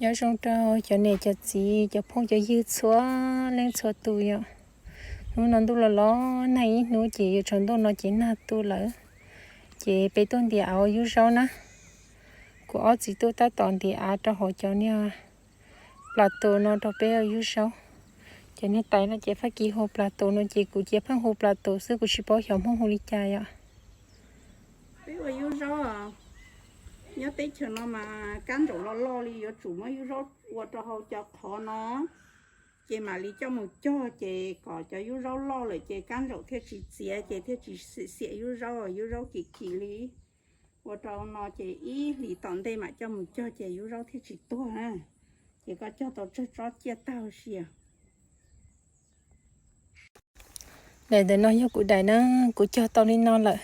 Nyob zoo rau cov niam cov txiv, cov phooj cov ywg txhua leej txhua tus yom. Hnub no ntuj los los nag ib hnub ces yuav tsaus ntuj no ces nag tu lawm. Ces peb tuaj ntiav av ua yub zaub na. Kuv ob txiv tub tab tom ntiav av rau hauv cov niag plas tus no rau peb ua yub zaub. Cov niag tais no ces Fab Kis hu plas tus no ces kuv cia pheej hu plas tus xwb, kuv tsis paub xyov Hmoob hu li cas yom. Peb ua yub zaub, nyob teb chaws no mas kab ntsaum loj loj li yuav tsum muab yub zaub ua rau hauv cov qhov no, ces mam li coj mus cog ces kom cov yub zaub loj lawm ces kab ntsaum thiaj tsis txiav ces thiaj tsis xiam xiam yub zaub, yub zaub kim kim li. Ua rau no ces ib hlis tom ntej mam coj mus cog ces yub zaub thiaj tsis tuag na. Ces koj cog tau tsawg tsob ciaj tag huv si. Daim ntawm no yog kuv daim na, kuv cog tau li no lawm.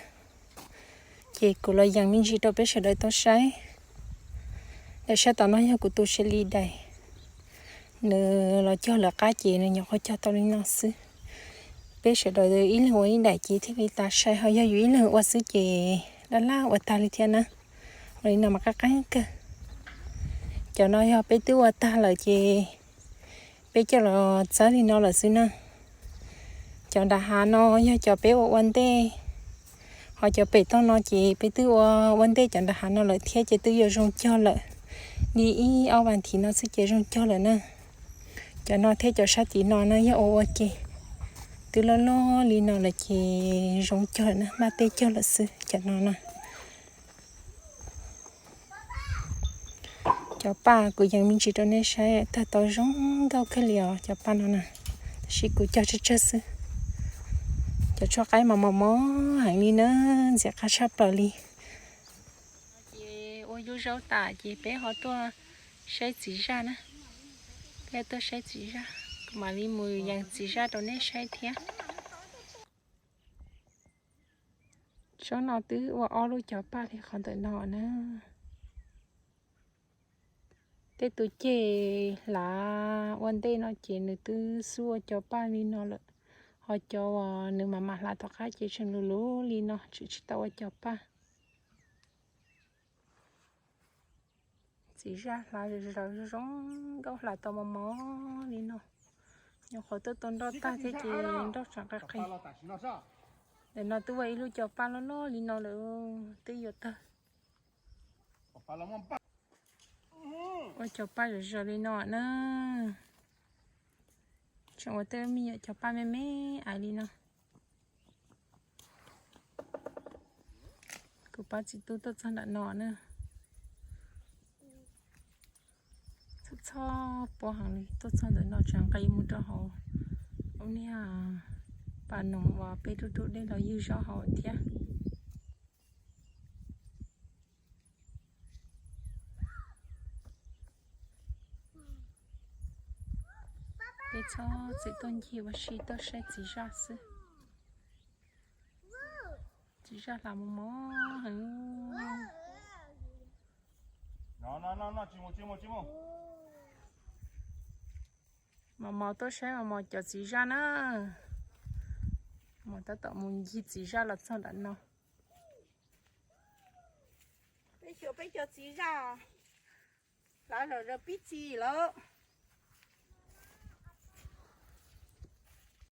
Ces kuv los yees me ntsis rau peb sawv daws tau saib. Daim sab tom no yog kuv tus Seli daim. Nws los cog lawv qab ces nws nyuam qhuav cog tau li no xwb. Peb sawv daws ib leeg ua ib daim ces thiaj li tas sai, ho yog yus ib leeg ua xwb ces laj laj ua tag li thiab na. Ua li no mas qab qeeb kawg. Cov no yog peb twb ua tag lawm ces peb coj los txawb li no lawm xwb na. Cov nram hav no yog cov peb ua ua ntej, ho cov pem toj no ces peb twb ua ua ntej cov nram hav no lawm thiab ces twb yuav zoo cog lawm li ib ob vas thiv no xwb ces zoo cog lawm na. Cov no thiab cov sab tim no no yog ua ua ke, twb loj loj li no lawm ces zoo cog lawm na, maj tej cog lawm xwb cov no na. Cov paj kuv yees me ntsis rau nej saib, tag tau zoo nkauj kawg li os cov paj no na. Tab sis kuv cog tsawg tsawg xwb. Cov tshuab qaib mas mos mos heev li na, ntxim qab tshaj plaws li. Ces ua yub zaub tas ces peb ho tuaj saib txiv zaj na. Peb tuaj saib txiv zaj, kuv mam li mus yees txiv zaj rau nej saib thiab. Tsob no twb ua ob lub cov paj li qhov ntawm no na. Tej tus ceg hlav ua ntej no ces nws twb xub ua cov paj li no lawm, ho cov uas nws mam mam hlav tom qab ces tseem lus lus li no, tseem tsis tau ua cov paj. Txiv zaj hlav zaws zaws zoo nkauj, hlav tau mos mos li no. Nyuam qhuav tuaj tua nroj tag thiab ces nroj tseem qis qis. Ntawm no twb ua ib lub cov paj loj loj li no lawm, twb yuav tawg. Ua cov paj zaws zaws li no na. Tseem ua tej me nyuam cov paj me me ais li no. Kuv pab txiv tub tuaj txog nram no na. Txhob txhob puab heev li, tuaj txog ntawm no tseem nqis mus rau hauv ub niag pas noog uas peb rub rub dej los ywg zaub hauv thiab. Peb txhob txwm tuaj ncig ua si, tuaj saib txiv zaj xwb. Txiv zaj hlav mos mos heev. Mos mos tuaj saib mos mos cov txiv zaj na. Mos tab tom mus ncig txiv zaj los txog nram no. Peb xyuas peb cov txiv zaj hlav zaws zaws pib txi lawm.